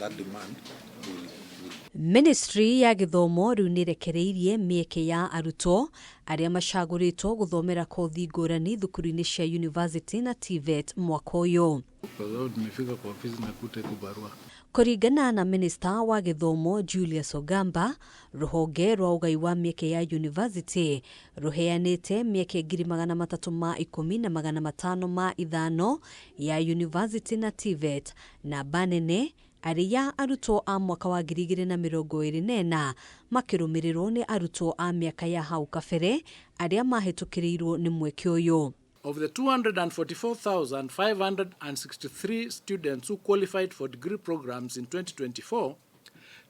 that demand will Ministry ya gĩthomo rĩu nĩrekereirie mĩeke ya arutwo arĩa macagũrĩtwo gũthomera kothi ngũrani thukuru-inĩ cia university na TVET mwaka ũyũ. Kwa sababu nimefika kwa ofisi nakuta iko barua. Kũringana na minista wa gĩthomo Julius Ogamba, rũhonge rwa ũgai wa mĩeke ya university rũheanĩte mĩeke 310,505 ya university na TVET, namba nene arĩ ya arutwo a mwaka wa 2024, makĩrũmĩrĩrwo nĩ arutwo a mĩaka ya hau kabere arĩa mahĩtũkĩrĩirwo nĩ mweke ũyũ. Of the 244,563 students who qualified for degree programs in 2024,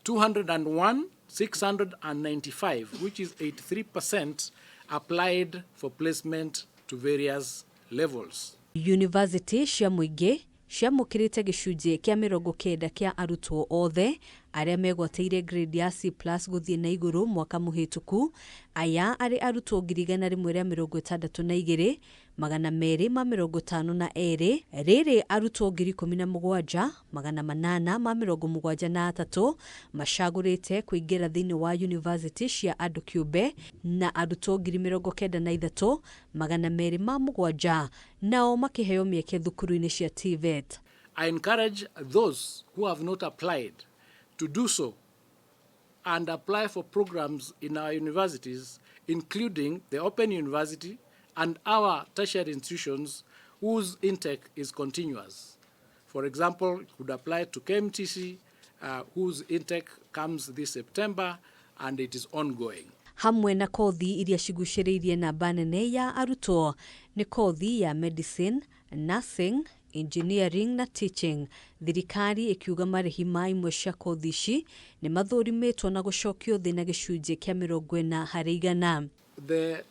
201,695, which is 83%, applied for placement to various levels. University cia mũingĩ ciamũkĩrĩte gĩcunjĩ kĩa 90 kĩa arutwo othe arĩa megwatĩire grade ya C+ gũthiĩ na igũrũ mwaka mũhĩtũku. Aya arĩ arutwo 162,252. Rĩrĩ arutwo 17,873 macagũrĩte kũingĩra thĩinĩ wa university cia andũ kĩũmbe, na arutwo 93,207 nao makĩheo mĩeke thukuru-inĩ cia TVET. I encourage those who have not applied to do so and apply for programs in our universities, including the Open University and our tertiary institutions whose intake is continuous. For example, you could apply to KMTC, whose intake comes this September and it is ongoing. Hamwe na kothi iria cigucĩrĩirie namba nene ya arutwo nĩ kothi ya medicine, nursing, engineering na teaching. Thirikari ĩkiuga marĩhi ma imwe cia kothi ici nĩ mathũrimĩtwo na gũcokio thĩ na gĩcunjĩ kĩa 40%. The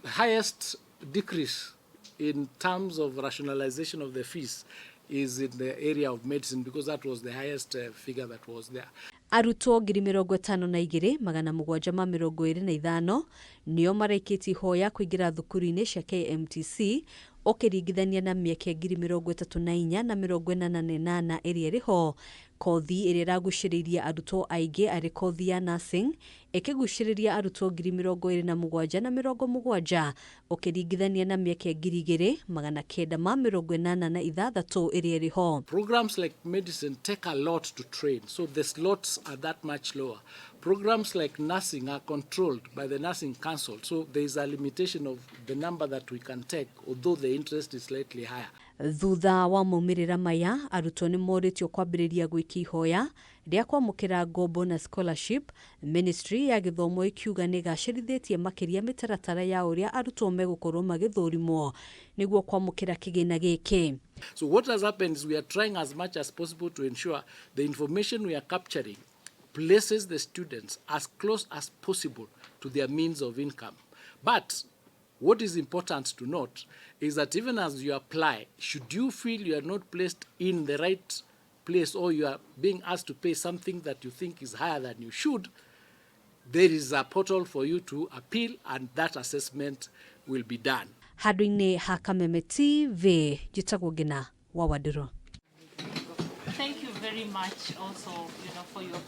highest decrease in terms of rationalization of the fees is in the area of medicine, because that was the highest figure that was there. Arutwo 52,725 nĩo maraikĩtie ihoya kũingĩra thukuru-inĩ cia KMTC, ũkĩringithania na mĩeke 34,088 ĩrĩa ĩrĩ ho. Kothi ĩrĩa ĩragucĩrĩirie arutwo aingĩ arĩ kothi ya nursing, ĩkĩgucĩrĩria arutwo 27,070, ũkĩringithania na mĩeke 2,986 ĩrĩa ĩrĩ ho. Programs like medicine take a lot to train, so the slots are that much lower. Programs like nursing are controlled by the Nursing Council, so there is a limitation of the number that we can take, although the interest is slightly higher. Thutha wa maumĩrĩra maya, arutwo nĩ morĩtio kwambĩrĩria gwĩkia ihoya rĩa kwamũkĩra ngombo na scholarship. Ministry ya gĩthomo ĩkiuga nĩ ĩgacĩrithĩtie makĩria mĩtaratara ya ũrĩa arutwo megũkorwo magĩthũrimwo nĩguo kwamũkĩra kĩgĩna gĩkĩ. So what has happened is we are trying as much as possible to ensure the information we are capturing places the students as close as possible to their means of income. But what is important to note is that even as you apply, should you feel you are not placed in the right place or you are being asked to pay something that you think is higher than you should, there is a portal for you to appeal and that assessment will be done. Handũ-inĩ ha Kameme TV, njĩtagwo Ngina wa Wandĩrũ. Thank you very much also, for your